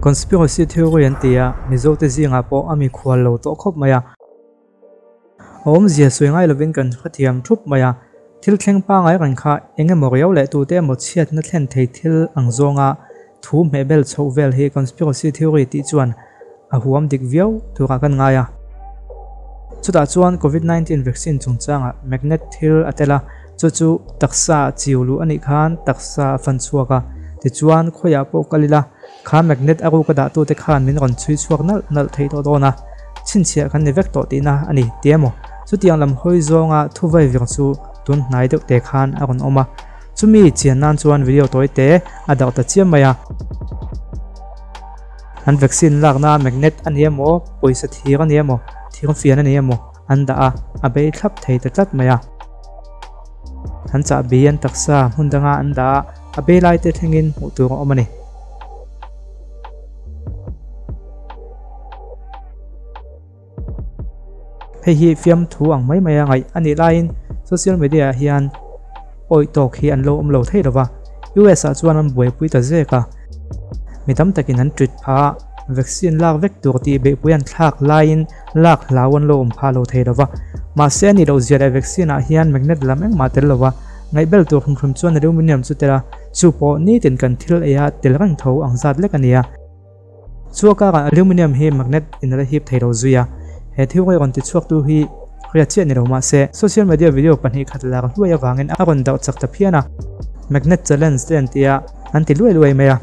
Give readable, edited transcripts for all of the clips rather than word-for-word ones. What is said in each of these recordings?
Conspiracy theory an ti a, Mizote zingah pawh a mikhual lo tawh khawp mai a. A awmzia sawi ngai lovin kan hrethiam thup mai a, thil thleng pangai reng kha eng emaw riau leh tute emaw chhiatna thlen thei thil ang zawnga thu hmehbel chhoh vel hi conspiracy theory tih chuan a huam dik viau turah kan ngai a. Chutah chuan Covid 19 vaccine chungchangah magnet thil a tel a, chu chu taksa a chiu luh a nih khan taksa a fan chhuak a, tichuan khawiah pawh kal ila kha magnet a ruka dahtute khan min rawn chhui chhuak nalh nalh thei tawh dawn a, chhinchhiah kan ni vek tawh tihna a ni ti emaw? Chutiang lam hawi zawnga thu vaivir chu tun hnai deuh te khan a rawn awm a, chumi chian nan chuan video tawi te a darh ta chiam mai a. An vaccine lakna magnet a ni emaw, pawisa thir a ni emaw, thirfian a ni emaw an dah a, a bei thlap thei ta tlat mai a. An chahbi an taksa hmun danga an dah a, a bei lai te thlengin hmuh tur a awm a ni. Hei hi fiamthu ang mai mai a ngaih a nih laiin social media ah hian awih tawk hi an lo awm lo thei lo va, US ah chuan an buaipui ta zek a, mi tam takin an ṭit pha a, vaccine lak vek tur tih beihpui an thlak laiin lak hlau an lo awm pha lo thei lo va, mahse a nih loh zia leh vaccine ah hian magnet lam engmah tel lo va, ngaihbel tur hrim hrim chuan aluminium chu tel a, chu pawh nitin kan thil ei a tel reng tho ang zat lek a ni a. Chu karah aluminium hi magnet in a la hip thei lo zui a, he thil rawn ti chhuak tu hi hriat chiah ni lo mah se, social media video 2 khat lar hluai avangin a rawn darh chak ta phian a, magnet challenge te an ti a, an ti luai luai mai a.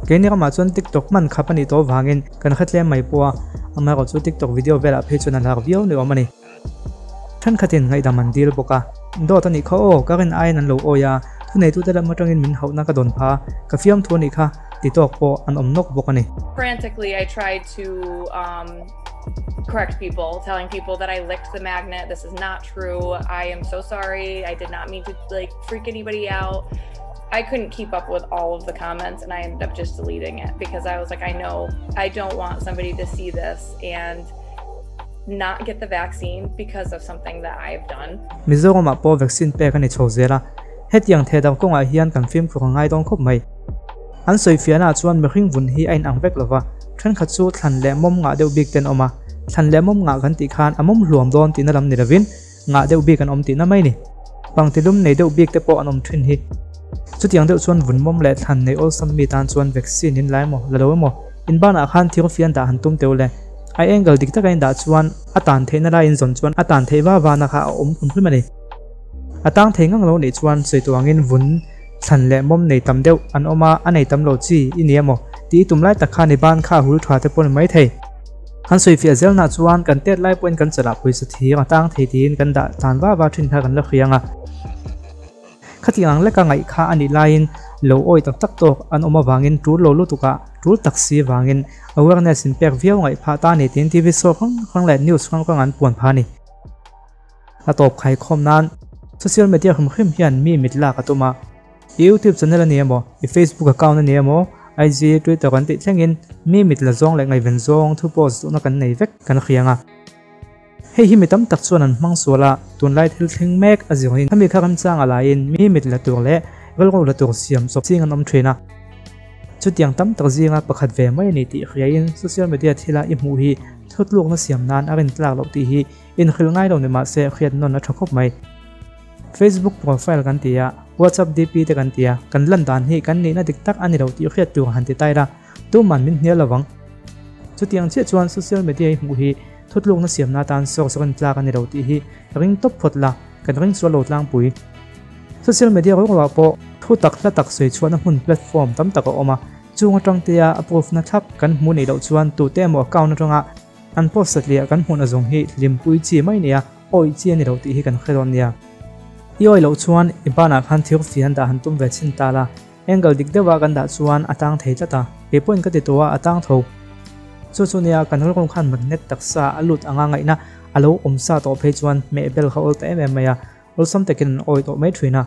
Keini ramah chuan TikTok hman khap a nih tawh avangin kan hre tlem mai pawh a, amaherawhchu TikTok video velah phei chuan a lar viau ni awm a ni. Thenkhatin ngaihdam an dil bawk a, Dawt a nih kha aw, ka rin aiin an lo awi a, thuneitute lam atangin min hauhna ka dawn pha, ka fiamthu a nih kha, ti tawk pawh an awm nawk bawk a ni. Frantically I tried to um correct people, telling people that I licked the magnet, this is not true, I am so sorry, I did not mean to like freak anybody out. I couldn't keep up with all of the comments and I ended up just deleting it because I was like, I know I don't want somebody to see this and not get the vaccine because of something that I've done. Mizoramah pawh vaccine pek a ni chho zel a, hetiang thehdarh kawngah hian kan fimkhur a ngai dawn khawp mai. An sawifiahnaah chuan mihring vun hi a inang vek lova, thenkhat chu thlan leh mawm ngah deuh bik te an awm a, thlan leh mawm ngah kan tih khan a mawm hluam dawn tihna lam ni lovin ngah deuh bik an awm tihna mai ni. Pangtilum nei deuh bik te pawh an awm thin hi. Chutiang deuh chuan vun mawm leh thlan nei awlsam mi tan chuan vaccine in la emaw la lo emaw inbanah khan thirfian dah han tum teuh le. A angle dik taka in dah chuan a tan theihna lai in zawn chuan a tan theih va vana kha a awm hmun hlim a ni. A tang thei ngang lo nih chuan sawi tawh angin vun thlan leh mawm nei tam deuh an awm a, a nei tam lo chi i ni emaw tih i tum lai tak khan i ban kha a hul tha te pawh ni mai thei. Kan sawi fiah zel nah chuan kan tet lai pawhin kan chalah pawisa thir a tang thei tiin kan dah tan va va thin kha kan la hriang a. Khatiang ang leka ngaih kha a nih laiin lo awi tak tak tawk an awm avangin tul lo lutukah tul tak si vangin awareness in pek viau ngaih phah ta a ni tiin TV show hrang hrang leh news hrang hrang an puan phah a ni. A tawp khaikhawm nan social media hrim hrim hian mi mit lak a tum a, i YouTube channel a ni emaw, i Facebook account a ni emaw, IG, Twitter kan tih thlengin mi mit la zawng leh ngaihven zawng thu post duhna kan nei vek kan hriang a. Hei hi mi tam tak chuan an hmang sual a, tunlai thil thleng mek a zirin khami kha remchang a laiin mi mit la tur leh rilru la tur siam chawp ching an awm thin a. Chutiang tam tak zinga pakhat ve mai a ni tih hriain social media thila i hmuh hi thutlukna siam nan a rintlak loh tih hi inhrilh ngai lo ni mah se hriat nawn a tha khawp mai. Facebook profile kan ti a, WhatsApp DP te kan ti a, kan lan dan hi kan nihna dik tak a ni lo tih hriat tur han ti tai la, tuman min hnial lovang. Chutiang chiah chuan social media i hmuh hi Thutlukna siamna atan source rawn tlak a ni lo tih hi ring tawp phawt la, kan ring sual lo tlangpui. Social media ruangah pawh thu tak hla tak sawi chhuahna hmun platform tam tak a awm a, chung atangtea a proof na thlap kan hmuh neih loh chuan tute emaw account atanga an post satliah kan hmuhna zawng hi hlimpui chi mai nia, awih chi a ni lo tih hi kan hre dawn nia. I awih loh chuan i banah khan thir fian dah han tum ve chhin ta la. Angle dik deuha kan dah chuan a tang thei tlat a, kei pawhin ka ti tawh a, a tang tho. Chu chu nia kan rilru khan magnet taksa a lut anga ngaihna a lo awm sa tawh phei chuan hmeh bel kha awl ta em em mai a, awlsam takin an awi tawh mai thin a.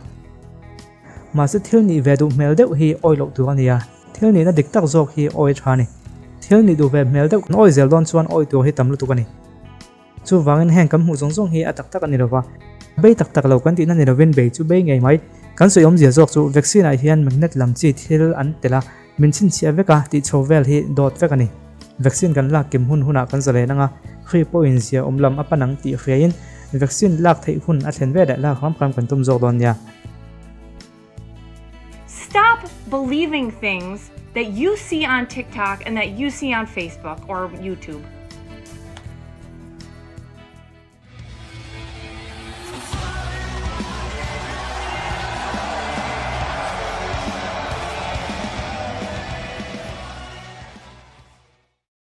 Mahse thil nih ve duh hmel deuh hi awi loh tur a ni a, thil nihna dik tak zawk hi awi tha a ni. Thil nih duh ve hmel deuh kan awi zel dawn chuan awi tur hi tam lutuk a ni. Chuvangin heng kan hmuh zawng zawng hi a tak tak a ni lova, bei tak tak lo kan tihna ni lovin bei chu bei ngei mai. Kan sawi awmzia zawk chu vaccine ah hian magnet lam chi thil an tel a, Min chhinchhiah vek a tih chho vel hi dawt vek a ni. Vaccine kan lak kim hun hunah kan zalen anga, hri pawhin zia awm lam a pan ang tih hriaiin vaccine lak theih hun a thlen veleh lak ram hram kan tum zawk dawn nia. Stop believing things that you see on TikTok and that you see on Facebook or YouTube.